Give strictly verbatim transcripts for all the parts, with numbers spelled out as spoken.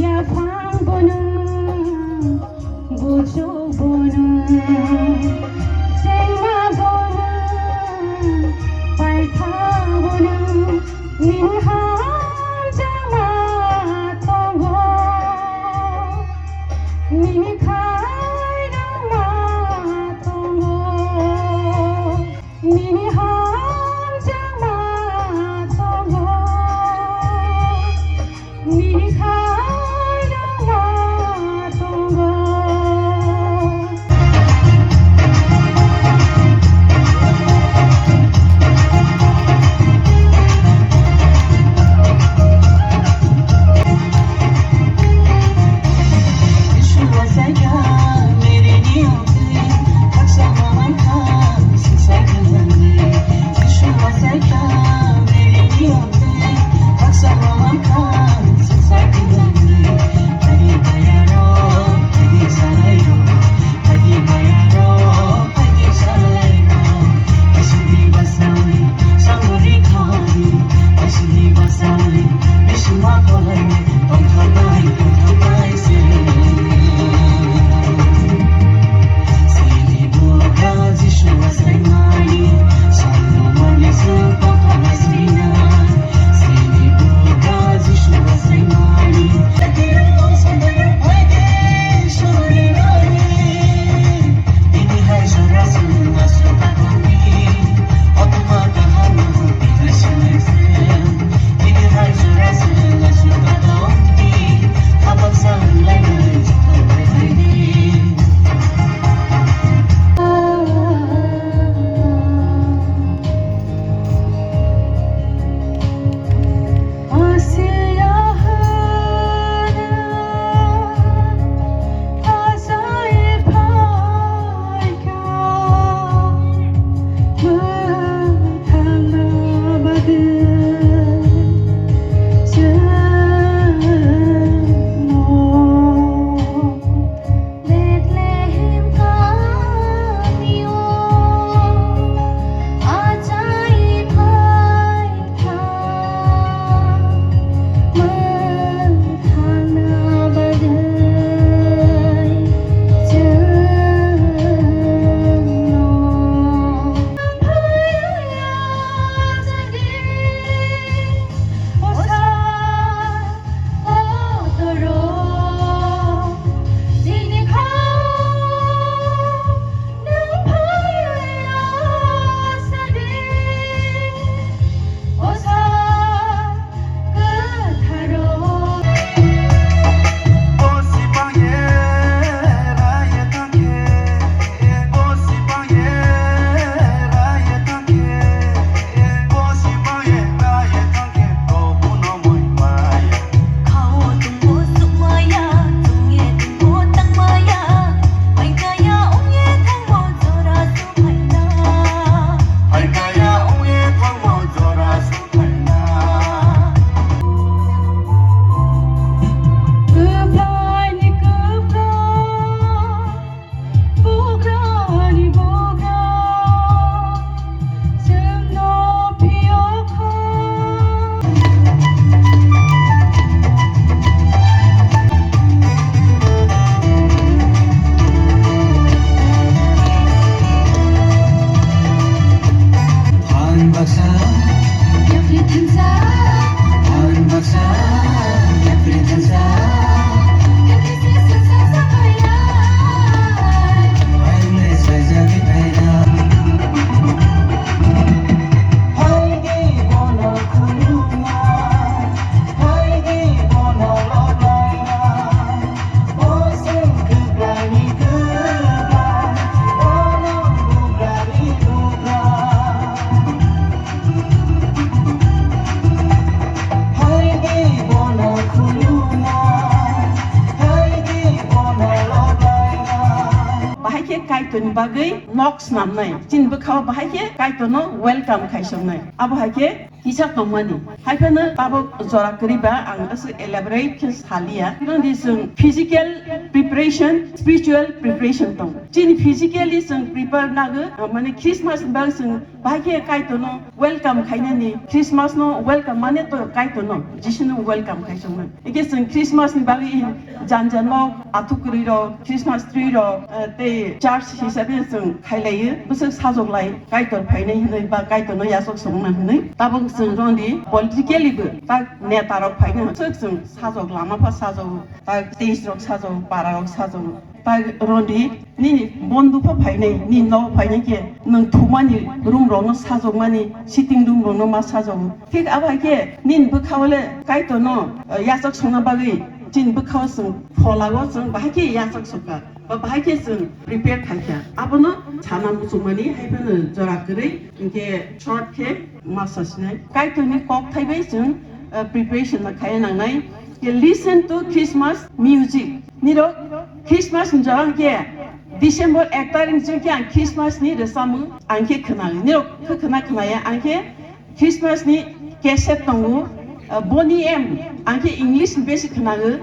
Yaphang bo nwng, buchuk bo nwng, chengma bo nwng, paitha bo nwng, nini hamjakma tongo, nini khairokma tongo. Nini hamjakma tongo, nini khairokma tongo. Bethlehem kamio achai phaikha, mwthangna bagwi chwngno phaiya jadi. Bugrani bugra, chwngno phiyokha. Phan baksa, yapri thansa. Phan baksa, yapri thansa. Bahai khe Kaitorni bagwi nok snamnai. Chini bwkhao bahai khe Kaitorno welcome khaisoknai. Abo hai khe kisa tongmani. Hai phano tabuk jora kwrwi ba ang aswk elaborate khe saliya. Phano di chwng physical preparation, spiritual preparation tong. Chini physically chwng prepare nagwi, ah, mane Christmas ni bagwi chwng bahai khe Kaitorno welcome khainani, Christmas no welcome mane to Kaitorno, Jisuno welcome khai chwngmani. Hingkhe chwng Christmas ni bagwi janja nok, athuk kwrwi rok, Christmas tree rok, eh, tei church hisabe chwng khailaiwi, bwswk sajok lai, Kaitor phainai hinwi ba Kaitorno yachak songna hinwi. Tabuk chwng roni politically bo tak neta rok phaina bwswk chwng sajok, lama pha sajok, tak stage rok sajok, para rok sajok. Tak roni nini bondhu pha phainai, nini nogo phainai khe nwng thumani room rokno sajokmani, sitting room rokno ma sajogo. Thik abo hai khe nini bwkhao le Kaitorno, eh, yachak songna bagwi chini bwkhao chwng pholao chwng bahai khe yachak sokha, ba bahai khe chwng prepare khaikha. Abono sana muchungmani hai phano jora kwrwi, hinkhe short khe ma sasinai. Kaitorni kokthai bai chwng, eh, preparation no khaiya nangnai. Khe listen to Christmas music. Nirok Christmas ni jora hinkhe December ek tarikh ni chwngkhe ang Christmas ni rwchapmung ang khe khwnao. Nirok khe khwna khwnaya, ang khe Christmas ni cassette tongo, uh, Boney M, ang khe English ni besi khwnao,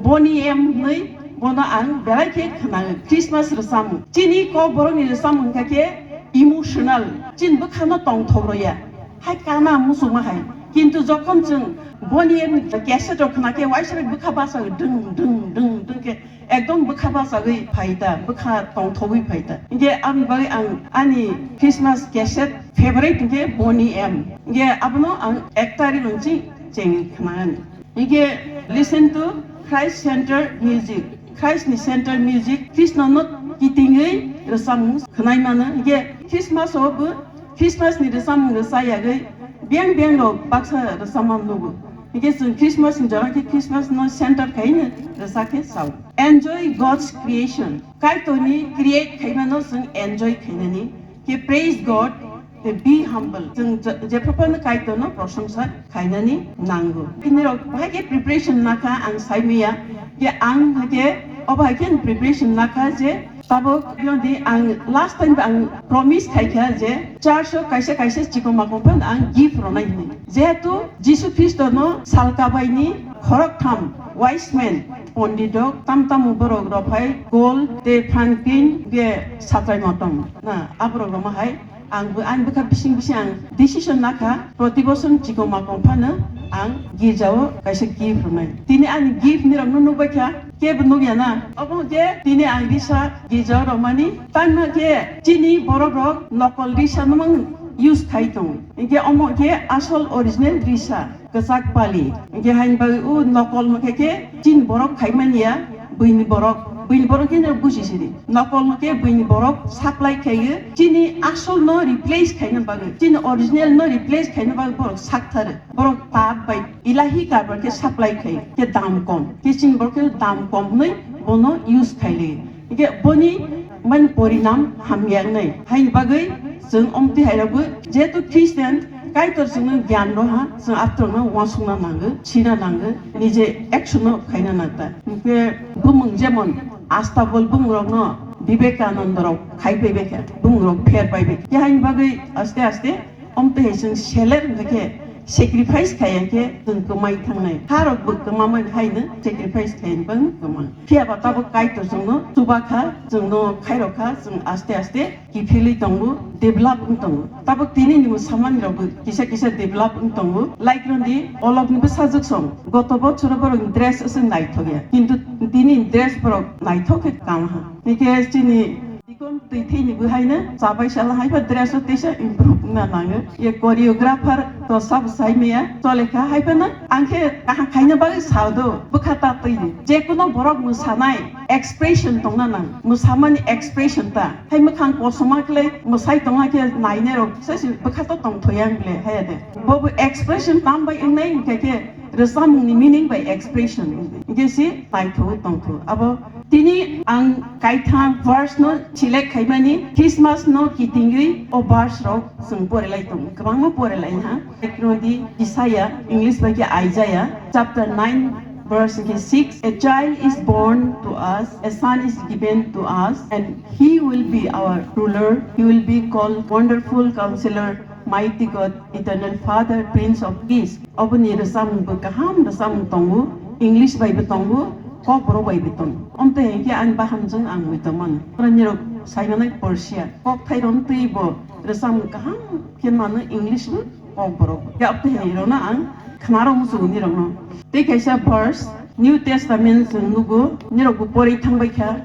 Boney M hwnwi bono ang belai khe khwnao. Christmas rwchapmung. Chini kokborok ni rwchapmung wngkha khe emotional, chini bwkhano tongthok rwya. Hai kana muchungma hai. Kintu jokhon chwng Boney M cassette rok khwna khe waisa bai bwkha bachao, dwng, dwng, dwng, dwng khe ekdom bwkha bachagwi phai ta, bwkha tongthogwi phai ta. Hinkhe aboni bagwi ang ani Christmas cassette favorite hinkhe Boney M. Hinkhe abono ang ek tarikh rok chwng chengwi khwnani. Hinkhe listen to Christ Center Music. Christ ni Center Music, Krishna no kitingwi rwchapmung khwnai mano. Hinkhe Christmas o bo Christmas ni rwchapmung rwchayagwi beng beng rok baksa rwchapma nugo. Hinkhe chwng Christmas ni jora khe Christmas no center khaino rwchak khe sao. Enjoy God's creation. Kaitorni create khaimano chwng enjoy khainani. Khe praise God, khe be humble. Chwng je-, jephru phano Kaitorno prosongsa khainani nango. Tini rok bahai khe preparation nakha ang saimaya. Khe ang khe obo hai khe preparation nakha je Tabuk yodi ang last time ang promise khaikha je church o kaisa kaisa chikon makon phano ang gift rwnai hinwi. Jehetu Jisu Khristo no salkabaini khoroktham wise men, pondit rok, tam tamo borok rok hai gold tei frankin ge satrai motom na aborok rok ma hai. Ang bo, ani bwkha bising bising ang decision nakha, proti bosor chikon makon phano ang girjao kaisa gift rwnai. Tini ani gift ni rokno nukbai kha, kebo nukya na. Obo je tini ang risa girjao rwmani, tangna khe chini borok rok nokol risa nwng use khai tongo. Hinkhe omo khe asol original risa. Kwchak pali. Hinkhe haini bagwi o nokol hwnkhe khe chini borok khaimani ya, buini borok, buini borok khe no buji sidi. Nokol hwnkhe buini borok supply khaiwi chini asol no replace khaina bagwi, chini original no replace khaina bagwi borok saktharo. Borok tat bai ilahi karbar khe supply khai, khe dam kom. Khe chini borok khe dam kom hwnwi bono use khaili. Hinkhe boni mani porinam hamya wngnai. Haini bagwi chwng omtwi hairokbo jehetu Christian, Kaitor chwngno gyan roha, chwng aphtorokno uansukna nango, sina nango, nije action no khaina nangta. Hinkhe bumung jemon Astabol bumung rokno Vivekananda rok khai paibai kha, bumung rok pher paibai. Khe haini bagwi aste aste omtwi hai chwng seler hwnkhe sacrifice khaiya khe chwng kwmai thangnai. Ha rok bo kwmamani haino sacrifice khaiyani bagwi kwma. Phiya ba tabuk Kaitor chwngno chuba kha, chwngno khairok kha, chwng aste aste kiphilwi tongo, develop wng tongo. Tabuk tini ni samani rok bo kisa kisa develop wng tongo. Like rwdi, olok ni bwsajwk song, goto bochoro borok ni dress aswk naithok ya, kintu tini dress borok naithok khe kam ha. Hingkhe chini Dikon twi thwi ni bwhai no chabai sala hai pha dress o teisa improve wngna nango. Ye choreographer to sabo sai maya chole kha hai phano ang khe kaham khaina bagwi sao do bwkha ta twi di. Je kono borok mwsanai expression tongna nang, mwsamani expression ta. Hai mwkhang kosom ma khlai mwsai tongna khe nainai rok se se bwkha to tongthoi ang le hai de. Bo bo expression tam bai wngnai hingkha khe rwchapmung ni meaning bai expression hingkhe se naithok tongthok. Abo Tini ang kaitham verse no select khaimani, Christmas no kitingwi o verse rok chwng porelai tongo, kwbangma porelai ha. Ekrodi Isaiah, English bai khe Isaiah, chapter nine, verse khe six, "A child is born to us, a son is given to us, and he will be our ruler. He will be called Wonderful Counselor, Mighty God, Eternal Father, Prince of Peace. Oboni rwchapmung bo kaham rwchapmung tongo, English bai bo tongo, Kokborok bai bo tongo. Omtwi hinkhe ani bahamjwng ang muitom mano. Oro nirok saimannai porsiya. Kokthai rok twi bo rwchapmung kaham khe mano English bo Kokborok. Khe obtwi hai rokno ang khna rok muchungo nirokno. Tei kaisa verse New Testament chwng nugo, nirok bo porwi thangbai kha,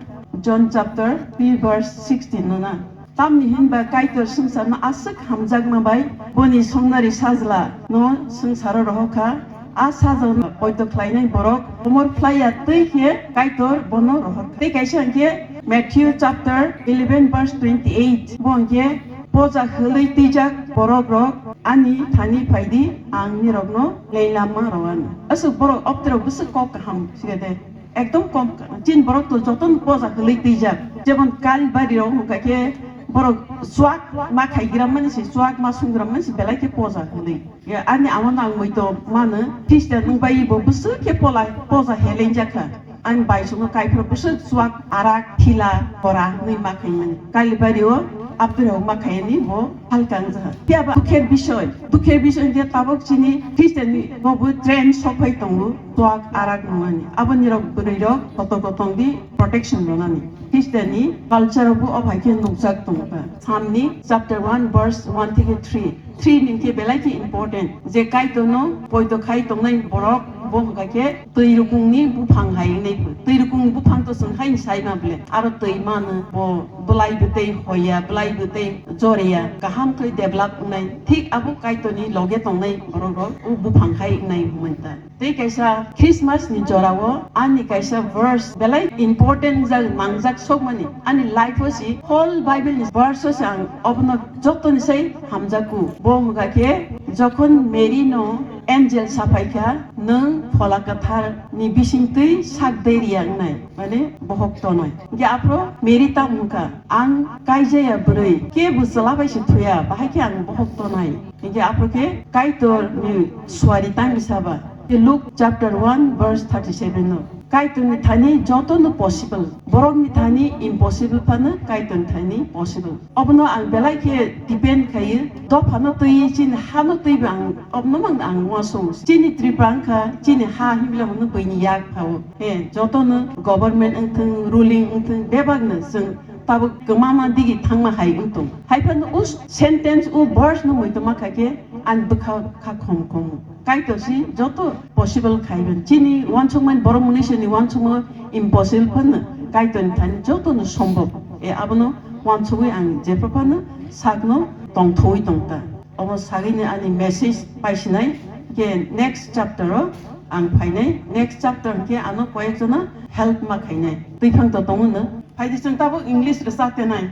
John chapter three verse sixteen no na. Tamni hinba Kaitor swngcharno aswk hamjakma bai boni songnari sajla no swngcharo rohor kha. A sajla poito khlainai borok komor phlaiya twi khe Kaitor bono rohor kha. Tei kaisa hinkhe Matthew chapter eleven verse twenty-eight, bo hinkhe poja hwlwi twijak borok rok ani thani phaidi, ang nirokno leilama rwani. Aswk borok obtwi rok bwswk kok kaham sikade. Ekdom kom, chini borok to jotono poja hwlwi twijak. Jemon Kalbari rok hwnkha khe borok chuak ma khaigram mani se, chuak ma sunggram mani se belai khe poja hwlwi. Ya, ani amo nang mui to mano, Christian wng bai bo bwswk khe pola, poja helengjak kha. Ani bai songno kaiphuru bwswk chuak arak thila kora hwnwi ma khaimani. Kalbari o abdurok ma khaiyani bo halka wngjakha. Phiya ba dukher bisoi, dukher bisoi hinkhe tabuk chini Christian ni bo bo trend sok phai tongo. Chuak arak nungani. Aboni rok bwrwi rok kotor kotor di protection rwnani. Christian ni culture bo o hai khe nukjak tongkha. Psalm ni chapter one verse one theke three. Three ni khe belai khe important. Je Kaitor no poito khai tongnai borok bo hwnkha khe twi rukung ni buphang hai wngnai. Twi rukung ni buphang to chwng hai sai ma ble. Aro twi mano bo bwlai bwtwi hoya, bwlai bwtwi joreya, kaham khe develop wngnai. Thik abo Kaitor ni loge tongnai borok rok o buphang hai wngnai hwnwi ta. Tei kaisa Christmas ni jorao ani kaisa verse belai important jak, nangjak sokmani. Ani life o si whole Bible ni verse o se ang obono jotoni sai hamjaku. Bo hwnkha khe, jokhon Mary no angel saphai kha, "Nwng Phola Kwthar ni bisingtwi sak dei riya wngnai," mane bohok tonai. Hinkhe aphuru Mary tamo hwnkha, "Ang kaijaya bwrwi, kebo chwla bai se thuya, bahai khe ang bohok tonai." Hinkhe aphuru khe Kaitor ni suari tangwi saba. Luke chapter one verse thirty seven no. Kaitor ni thani joto no possible. Borok ni thani impossible phano Kaitor ni thani possible. Obono ang belai khe depend khaio. Dophano twi chini hano twi bo ang obono mang ang uansukgo. Chini Tripura wngkha chini ha himla hwnwi buini yak phao. He, joto no government wngthwng, ruling wngthwng, bebak no chwng tabuk kwmama digi thangma hai wngtong. Hai phano o sentence, o verse no muitu ma kha khe ani bwkha kha khom khom. Kaitor si joto possible khai ben. Chini uansukmani borok mwnwi sini uansukma impossible phano Kaitor ni thani joto no sombhob. E abono uansugwi ang jepha phano sakno tongthogwi tongta. Omo sagwini ani message paisinai khe next chapter o ang phainai. Next chapter khe ano koyek jona help ma khainai. Twiphang to tongo no. Phaidi chwng tabuk English rwchak tenai.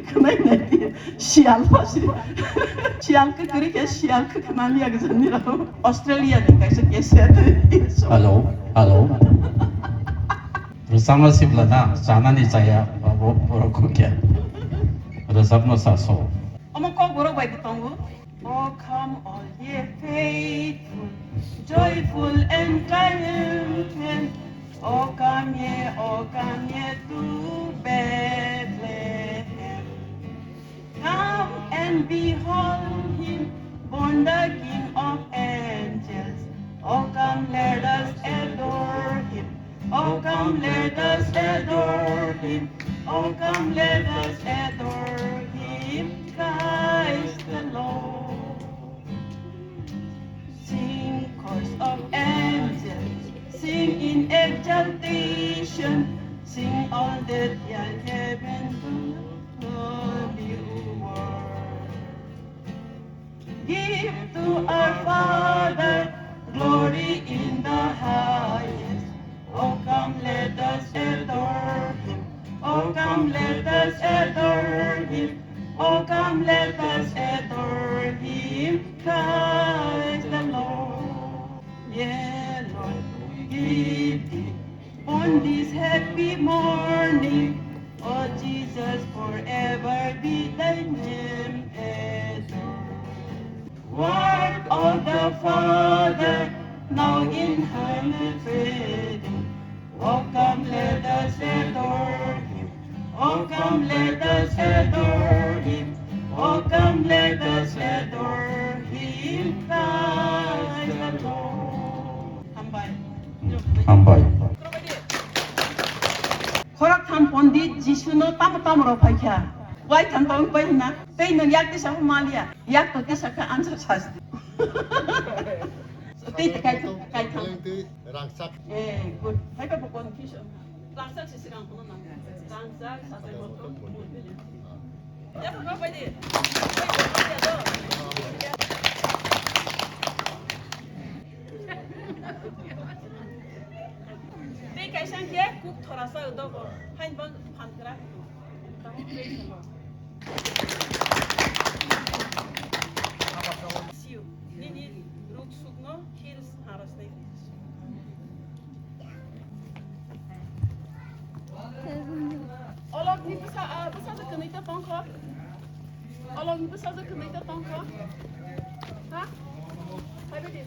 Khwnai nai di. Siyal pha si. Siyal khe kwrwi khe siyal khe khwnani yak jani rw. Australia ni kaisa case ya twi. Hello, hello. Rwchapma sibla na, chanani chaya, bo-, borok kho kya. Rwchapma sa so. Omo kok borok bai di tongo. O come, all ye faithful, joyful and triumphant. O come ye, O come ye to Bethlehem. Come and behold him, born the King of angels. O come, let us adore him. O come, let us adore him. O come, let us adore him, Christ the Lord. Sing, chorus of angels, sing in exaltation, sing all that hear heaven to holy word. Give to our Father glory in the highest. Oh, come, let us adore him. Oh, come, let us adore him. Oh, come, let us adore him, Christ the Lord. Yea, Lord, we give thee on this happy morning, O Jesus, forever be thy name adored. Word of the Father, now in heaven fading. Oh, come, let us adore him. Oh, come, let us adore him. O come, let us adore him, Christ the Lord. Hambai. Hambai. Khoroktham pondit Jisuno tamo tamo rok phaikha. Wai thang tong pai hwnna. Tei nwng yak tisa pho maliya. Yak to tisa kha ansa sasti. Tei te kai thang, kai thang. Rangchak. Eh, good. Hai pa bo confusion. Rangchak se sirang kono na. Rangchak sa sai mo to. Yak no pai di. Tei kaisa hwnkhe kuk thorasa dogo, hain bang phan kwrak. Tamo tei salo. Siu, nini ruk sukno heels haros nai. Olokni bwsa, ah, bwsa de kwnwi ta tongkho. Olokni bwsa de kwnwi ta tongkho. Ha? Hai bidi.